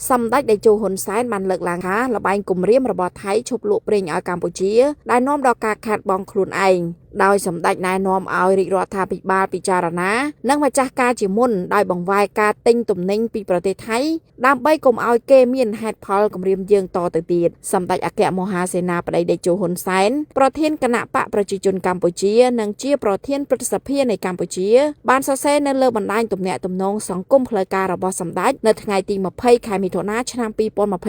សម្ដេចតេជោហ៊ុនសែនបានលើកឡើងថាល្បែងគំរាមរបស់ថៃឈប់លក់ប្រេងឲ្យកម្ពុជាដែលនាំដល់ការខាតបង់ខ្លួនឯងដោយសម្ដេចណែនាំឲ្យរាជរដ្ឋាភិបាលពិចារណានិងម្ចាស់ការជាមុនដោយបង្វែរការទិញទំនិញពីប្រទេសថៃដើម្បីកុំឲ្យគេមានហេតុផលគំរាមយើងតទៅទៀតសម្ដេចអគ្គមហាសេនាបតីតេជោហ៊ុនសែនប្រធានគណៈបកប្រជាជនកម្ពុជានិងជាប្រធានព្រឹទ្ធសភានៃកម្ពុជាបានសរសេរនៅលើបណ្ដាញទំនាក់ទំនងសង្គមផ្លូវការរបស់សម្ដេចនៅថ្ងៃទី20ខែមិថុនាឆ្នាំ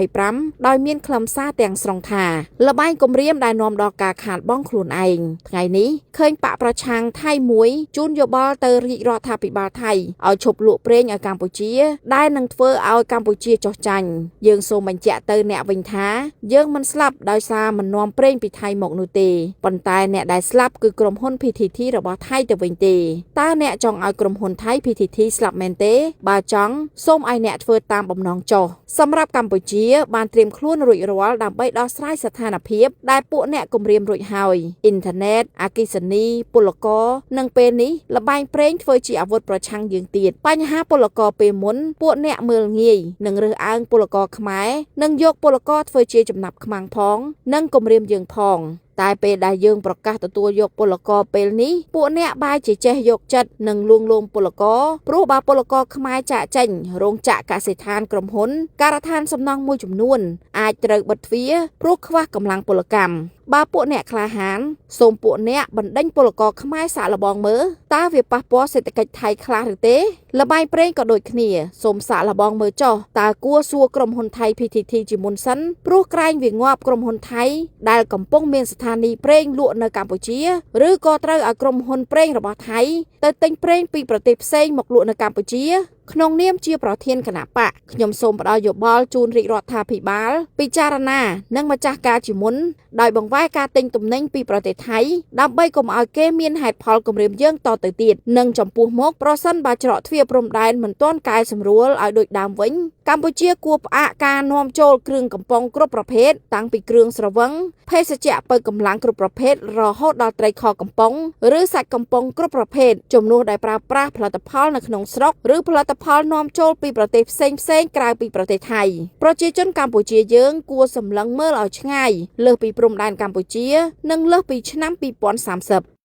2025ដោយមានខ្លឹមសារទាំងស្រុងថាល្បែងគំរាមដែលនាំដល់ការខាតបង់ខ្លួនឯងថ្ងៃនេះឃើញបកប្រឆាំងថៃមួយជូនយោបល់ទៅរាជរដ្ឋាភិបាលថៃឲ្យឈប់លក់ប្រេងឲ្យកម្ពុជាដែលនឹងធ្វើឲ្យកម្ពុជាចុះចាញ់យើងសូមបញ្ជាក់ទៅអ្នកវិញថាយើងមិនស្លាប់ដោយសារមិននាំប្រេងពីថៃមកនោះទេប៉ុន្តែអ្នកដែលស្លាប់គឺក្រុមហ៊ុន PTT របស់ថៃទៅវិញទេតើអ្នកចង់ឲ្យក្រុមហ៊ុនថៃ PTT ស្លាប់មែនទេបើចង់សូមឲ្យអ្នកធ្វើតាមបំណងចុះសម្រាប់កម្ពុជាបានត្រៀមខ្លួនរួចរាល់ដើម្បីដោះស្រាយស្ថានភាពដែលពួកអ្នកគំរាមរួចហើយអ៊ីនធឺណិតអគ្គិសនីពលករនិងពេលនេះល្បែងប្រេងធ្វើជាអាវុធប្រឆាំងយើងទៀតបញ្ហាពលករពេលមុនពួកអ្នកមើលងាយនិងរើសអើងពលករខ្មែរនិងយកពលករធ្វើជាចំណាប់ខ្មាំងផងនិងគំរាមយើងផងតែពេលដែលយើងប្រកាសទទួលយកពលករពេលនេះពួកអ្នកបែរជាចេះយកចិត្តនិងលួងលោមពលករព្រោះបើពលករខ្មែរចាកចេញរោងចក្រកសិដ្ឋានក្រុមហ៊ុនការដ្ឋានសំណង់មួយចំនួនអាចត្រូវបិទទ្វារព្រោះខ្វះកម្លាំងពលកម្មបើពួកអ្នកក្លាហានសូមពួកអ្នកបណ្ដេញពលករខ្មែរសាកល្បងមើលតើវាប៉ះពាល់សេដ្ឋកិច្ចថៃខ្លះឬទេល្បែងប្រេងក៏ដូចគ្នាសូមសាកល្បងមើលចុះតើគួរសួរក្រុមហ៊ុនថៃ PTT ជាមុនសិនព្រោះក្រែងវាងាប់ក្រុមហ៊ុនថៃដែលកំពុងមានស្ថានីយ៍ប្រេងលក់នៅកម្ពុជាឬក៏ត្រូវឲ្យក្រុមហ៊ុនប្រេងរបស់ថៃទៅទិញប្រេងពីប្រទេសផ្សេងមកលក់នៅកម្ពុជាក្នុងនាមជាប្រធានគណៈបកខ្ញុំសូមផ្ដល់យោបល់ជូនរាជរដ្ឋាភិបាលពិចារណានិងម្ចាស់ការជាមុនដោយបង្វែរការទិញទំនិញពីប្រទេសថៃដើម្បីកុំឲ្យគេមានហេតុផលគំរាមយើងតទៅទៀតនិងចំពោះមុខប្រសិនបើច្រកទ្វារព្រំដែនមិនទាន់កែសម្រួលឲ្យដូចដើមវិញកម្ពុជាគួរផ្អាកការនាំចូលគ្រឿងកំប៉ុងគ្រប់ប្រភេទតាំងពីគ្រឿងស្រវឹងភេសជ្ជៈបើកម្លាំងគ្រប់ប្រភេទរហូតដល់ត្រីខកំប៉ុងឬសាច់កំប៉ុងគ្រប់ប្រភេទជំនួសដែលប្រើប្រាស់ផលិតផលនៅក្នុងស្រុកឬផលិតផលនាំចូលពីប្រទេសផ្សេងៗក្រៅពីប្រទេសថៃប្រជាជនកម្ពុជាយើងគួរសម្លឹងមើលឲ្យឆ្ងាយលើសពីព្រំដែនកម្ពុជានិងលើសពីឆ្នាំ2030។